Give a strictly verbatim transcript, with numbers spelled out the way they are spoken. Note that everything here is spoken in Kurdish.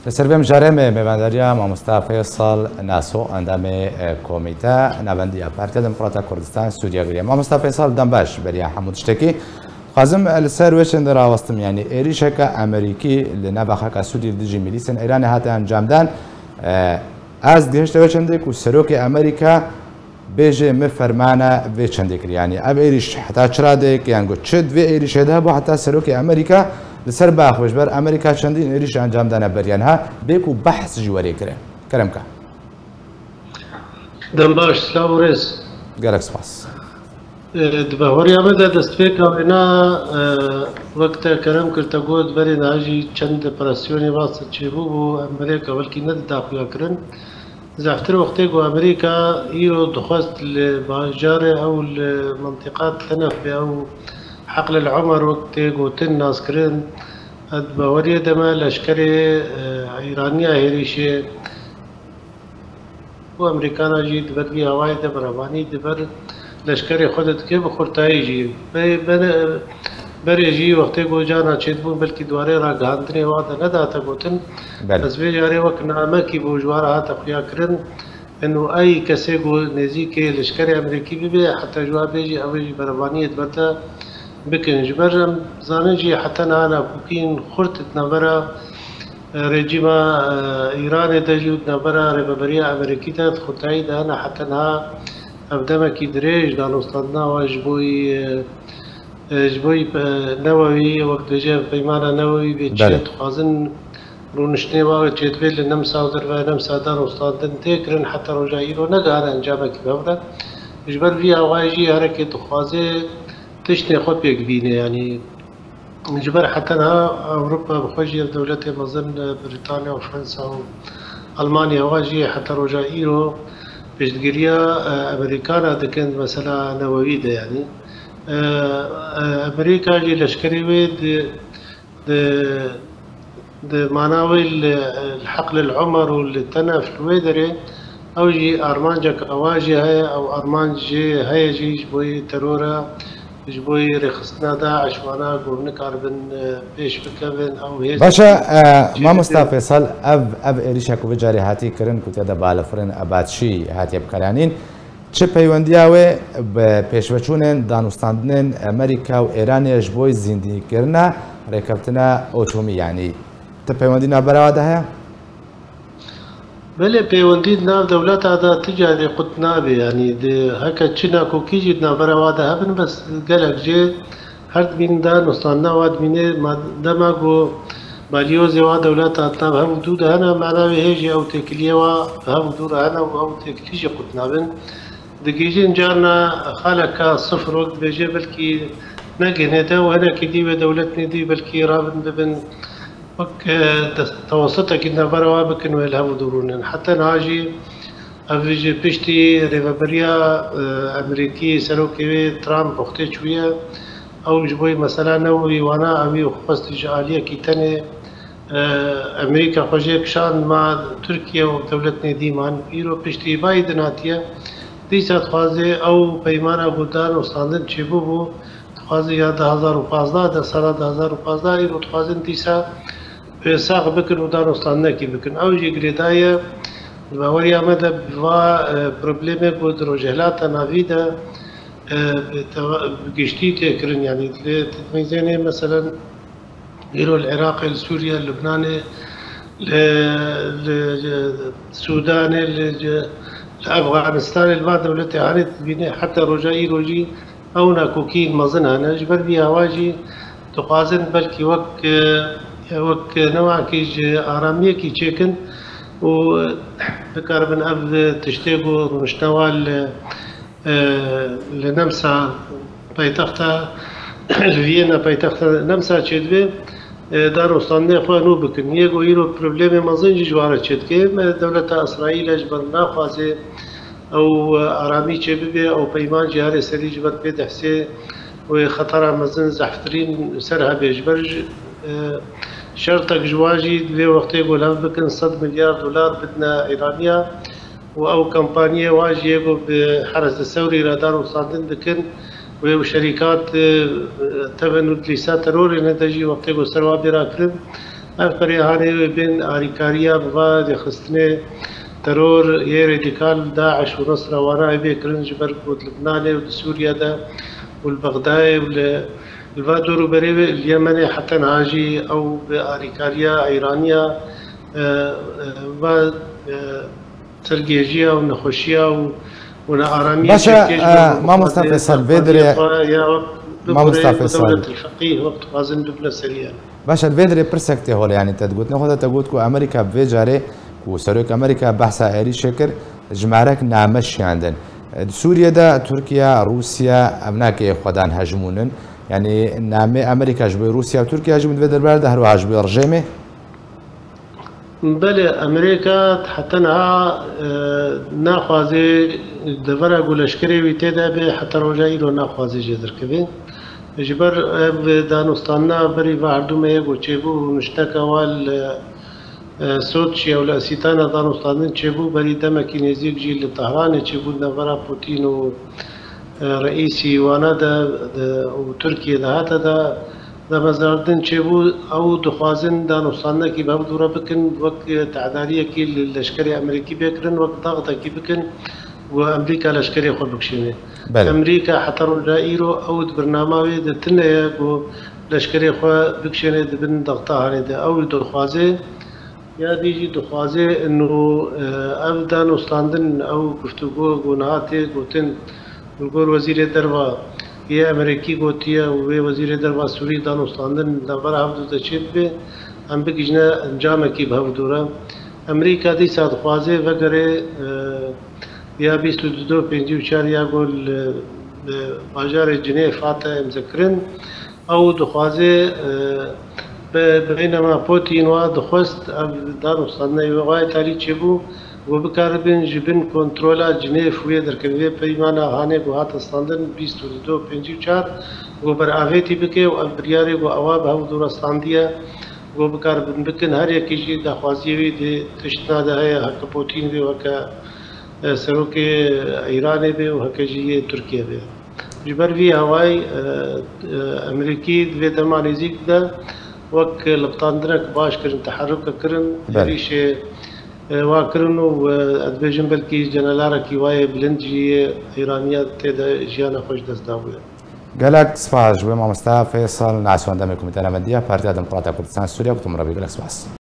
Li ser vê mijarê me mêvandariya mamosta Feysal Naso, endamê, e, Komîte Navendiya Partiya Demokrata Kurdistan Sûriye kiriye. Mamosta Feysal, dem baş beriya hemû tiştekî. Xwazim, e, li ser wê çendê rawestim, yanî êrîşeke Amerîkî li nava xaka Sûriyê li dijî milîsên Îranê hate encamdan. E, ez gihişte wê çendê ku serokê Amerîka bêje min fermana vê çendê kir. Yanî ev êrîş heta çi radeyek, yan ku çi di vê êrîşê de hebû, heta serokê Amerîka li ser biaxivê, ji ber Amerîka çendîn êrîş encam dane ber, yan ha bê ku behs jî were kirin. Kerem ka. Dem baş, silav û rêz. Gelek spas. E, di bahweriya me de destpêka wêna, e, wek te kerem kir, te got berê niha jî çend operasyonê wasa çêbû bû, em berê ka belkî ne dida xuya kirin. Zehtir wextê ku Amerîka îro dixwest li bajarê ew li mintîqa Tenef be ew Heql el Omer wek tê gotin naskirin, di baweriyê de me leşkerê, e, Îraniya hêrîşê û Amerîkana jî di ber vî awayê de berevanî di ber leşkerê xwe de dike bi xurtayî jî. Be-, bene-, berê jî wextê ku cana çêdibûn belkî di warê ragihandinê wa de nedate gotin. Belê. Ez vê carê wek namekî bû ji wa re hate xuya kirin. Eno ey kesê ku nêzîkê leşkerê Amerîkî bibe, heta ji wa bêjî ew ê jî berevaniyê di ber de bikin. Ji ber em zanin jî heta niha nakokîn xurt di navbera rejîma, e, Îranê de jî û di navbera rêveberiya Amerîkî de di xurtayî de hene heta niha ev demekî dirêj danûstandina wa ji bo yî, e, e, ji bo yî, e, newewî, wek dibêje peymana newewî bê çi Belê. dixwazin rûniştinê wa çêdibê li Nemsa û derve Nemsa danûstandin tê kirin heta roja îro negihane encamekî bi hev re. Ji ber vî awayê jî herekê dixwaze tiştê xwe pêk bîne, yanî Ji ber heta niha Ewropa bi xwe jî ev dewletê mezin, e, Brîtanya û Fransa û Almanya wa jî heta roja îro piştgiriya, e, Amerîkana dikin di mesela newewî de, yanî. E, e, Amerîka jî leşkerê wê di, di, di mana wê li, li Heql el Omer û li Tenef li wê derê ew jî armancek ewa jî heye, ew armanc jê heye jî ji bo yê terora, ji bo yê rêxistina DAIŞ wana ku nikaribin, e, pêş bikevin, ew hêz Baş e, e, çê Mamosta dike. Feysal, ev, ev êrîşa ku vê carê hatî kirin, ku tê de balafirên Ebadşî hatiye bikaranîn, çi peywendiya wê bi pêşveçûnên danûstandinên Amerîka û Îranê ji bo zîndîkirina rêkeftina otomî, yanî ti peywendî navbera wa de heye? Belê, pêwendî di nav dewleta de ti carî qut nabe, yanî di heke çi nakokî jî di navbera wa de hebin, bes gelek jê her dibînin de nûstandina wa dimîne, ma dema ku balyozê wa dewleta di nav hev û dû de hene, mena wê hê jî ew têkiliyê wa bi hev û dû re hene û ew têkilî jî qut nabin. Digihîjin carna xaleka sifir wek dibêje, belkî negihne de û hinekî dî wê dewletnê dî belkî rabin bibin wek, e, des-, tewasutekî navbera wa bikin wê li hev û dû rûnin. Heta niha jî ev ji piştî rêveberiya, e, Amerîkî serokê wê Trump wextê çûye, ew ji bo mesela newewî wana ewî xwest ji aliyekî tenê, e, Amerîka xwe jê kişand ma Tirkiye û dewletnê dî man. Îro piştî Biden hatiye, dîsa dixwaze ew peymana ku dan û standin çêbûbû, dixwaze ya du hazar û pazdeh de, sala du hazar û pazdeh, îro dixwazin dîsa wê sax bikin û danûstandinekî bikin. Ew jî girêdayî ye. Di baweriya me de bi va, e, problemê ku di Rojhilata Navî de, e, bi teva-, bi giştî tê kirin, yanî lê dimeyzênê, meselen, îro li Iraqê, li Sûriye, li Lubnanê, li, li, li Sûdanê, li, li Efxanistanê, li van dewletê hanê dibîne heta roja îro jî ew nakokiyên mezin hene. Ji ber vî hewa jî dixwazin belkî wek, e, wek newakî ji aramiyekî çêkin û bikaribin ev tiştê ku rûniştine wa li, e, li Nemsa paytexta, li Viyena paytexta Nemsa çêdibe, e, danûstandinê xwe nû bikin. Yê ku îro problemê mezin jî ji wan re çêdike. Me dewleta Îsraîlê ji ber naxwaze ew, e, aramî çêbibe, ew peyman jî herê serî ji ber pê dehsê wê xetera mezin zehftirîn ser hebe. Ji ber ji, e, şertek ji wan jî di vê wextê ku li hev bikin sed milyar dolar bidine Îraniya û ew kampaniyê wan jî yê ku bi Herez Sewrî re danûstandin dikin, wê û şerîkat, e, tevin û di lîsta terorê ne de jî wextê ku ser wan bê rakirin, Ev perê hanê wê bên arîkariya bi va rêxistinê teror yê radîkal, DAIŞ û Nusra wana hevê kirin, ji ber ku di Libnanê û di Sûriye de û li Bexdayê û li, li va dor û berê wê, li Yemenê heta niha jî ew bi arîkariya Îraniya, e, e, va, e, sergêjiya û nexweşiya û, û nearamiya Baş e, Tirkiyê ji e, ber ku Mamosta dixwaze Feysal, vê dixwaziya dirê, xwe ya wek Mamosta bigure bi Feysal. Dewletil Feqîh, wek dixwazin bibine seriyê. Baş e, vê dirê pirsek tê holê, yanî te digotinê xwe de te got ku Amerîka bi vê carê ku serok Amerîka behsa êrîşê kir, jimarek name şiyandin. Di Sûriye de Tirkiye, Rûsya, ev nake xwedan hejmûnin. Yanî namê Amerîka ji bo Rûsya û Tirkiye hejmûn di vê derbarê de, her wiha ji bo rejêmê. Belê, Amerîka heta niha, e, naxwaze devera ku leşkerê wî tê de be, heta roja îro naxwaze jê derkeve. Ji ber ev danûstanina berî va herdû mehê ku çêbû, nişteka wa li, e, Soçiye û li Esîtana danûstandin çêbû, berî demekî nêzîk jî li Tehranê çêbû, navbera Putin û, e, reîsî wana de, de û Tirkiye de hate de, demezrandin çêbû, ew dixwazin danûstandinekî bi hev dû re bikin, wek tedariyekî li leşkerê Amerîkî bê kirin, wek daxtekî bikin ku Amerîka leşkerê xwe bikişîne. Belê. Amerîka heta roja îro ew di birnama wê de tune ye ku leşkerê xwe bikişêne di bin daxta hanê de. Ew dixwaze, ya dî jî dixwaze ino, e, ev danûstandin, ew guftûgo ku niha tê gotin, li gor Wezîrê Derva yê Amerîkî gotiye û wê Wezîrê Derva Sûrî danûstandin di navbera hev dû de çêbibe, em bigihîjine encamekî bi hev dû re. Amerîka dîsa dixwaze vegere, e, ya bîst û du pêncî û çar ya ku li, li bajarê Cinêf hate îmzekirin. Ew dixwaze, e, bi, beynema Putin wa dixwest, ev danûstandinê wê wa Îtalî çêbû, ku bikaribin ji bin kontrola Cinêf wê derkin. Vê peymana hanê ku hate standin bîst û du pêncî û çar, ku beravêtî bike û ev biryarê ku ewa bi hev dû re standiye, ku bikaribin bikin. Her yekî jî daxwaziyê wî di tiştna de heye, heke Putin bê, heke, e, serokê Îranê bê û heke jî yê Tirkiye bê. Ji ber vî hawayî, e, e, Amerîkî di vê dema nêzîk de wek liqandinek baş kirin, teherrûke kirin, Belê. êrîşê, e, wa kirin û, e, ez dibêjim belkî cenelarekî wa yê bilind jî yê Îraniya tê de jiyana xwe ji dest dabûye. Gelek spas ji bo mamosta Feysal Naswan, demê Komîteya Navendî ya Partiya Demokrata Kurdistan Sûriye, ku tu min re bî. Gelek spas.